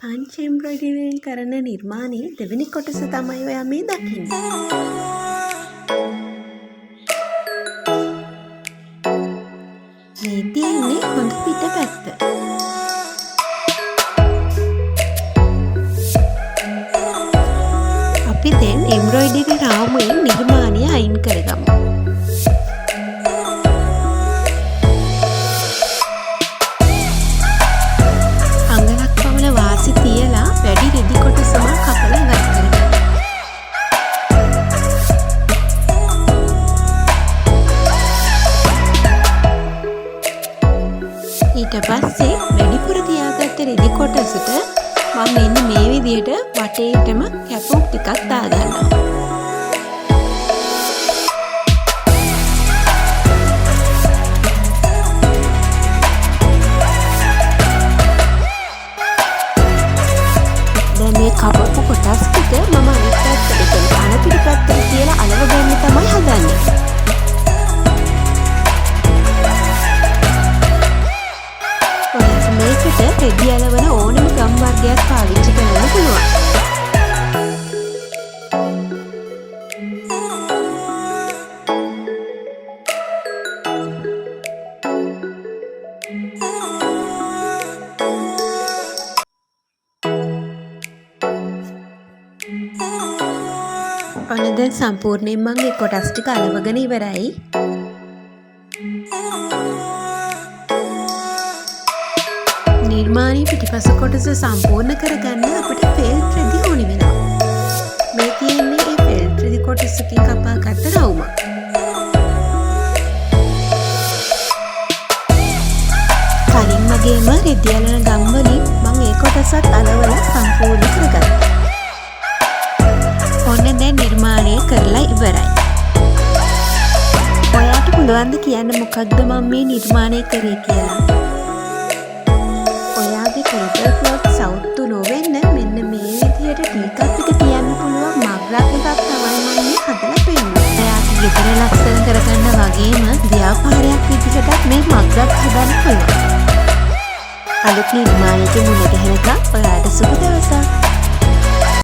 Punch එම්බ්‍රොයිඩරියෙන් කරන නිර්මාණයේ දෙවෙනි කොටස තමයි ඔයා මේ දකින්නේ. මේ තියෙන්නේ හොඳ පිටපැත්ත. අපි දැන් එම්බ්‍රොයිඩරි රාමුවෙන් නිර්මාණය අයින් කරගමු. අඟලක් පමණ වාසි තියලා වැඩි රෙදි කොටස මං කපලා ඉවත් කරගන්නවා. ඊට පස්සේ වැඩිපුර තියාගත්ත රෙදි කොටසට මම මෙන්න මේ විදියට වටේටම කැපුම් ටිකක් දාගන්නවා. දැන් මේ කපපු කොටස් ටික මම අනිත් පැත්තට, ඒ කියන්නේ අන පිටිපැත්තට තියලා අලව ගන්න තමයි හදන්නේ. ඔයාලට මේකට රෙදි අලවන ඕනම ගම් වර්ගයක් පාවිච්චි කරන්න පුළුවන්. ඔන්න දැන් සම්පූර්ණයෙන් මං ඒ කොටස් ටික අලවගෙන ඉවරයි. නිර්මාණයේ පිටිපස කොටස සම්පූර්ණ කරගන්න අපිට ෆෙල්ට් රෙදි ඕනි වෙනවා. මේ තියෙන්නේ ඒ ෆෙල්ට් රෙදි කොටසකින් කපාගත්ත රවුමක්. කලින් වගේම රෙදි අලන ගම් වලින් මං ඒ කොටසත් අලවලා සම්පූර්ණ කරගත්තා. ඔන්න දැන් නිර්මාණය කරලා ඉවරයි. ඔයාට පුළුවන් ද කියන්න මොකක්ද මං මේ නිර්මාණය කරේ කියලා? ඔයාගේ ටේබල් ක්ලොත් සවුත්තු නොවෙන්න මෙන්න මේ විදියට ටී කප් එක තියන්න පුළුවන් මග් රැක් එකක් තමයි මම මේ හදලා පෙන්නුවේ. ඔයාගේ ගෙදර ලස්සන කරගන්න වගේම ව්‍යාපාරයක් විදිහටත් මේ මග් රැක් හදන්න පුළුවන්. අලුත් නිර්මාණයකින් මුණ ගැහෙනකම් ඔයාට සුබ දවසක්.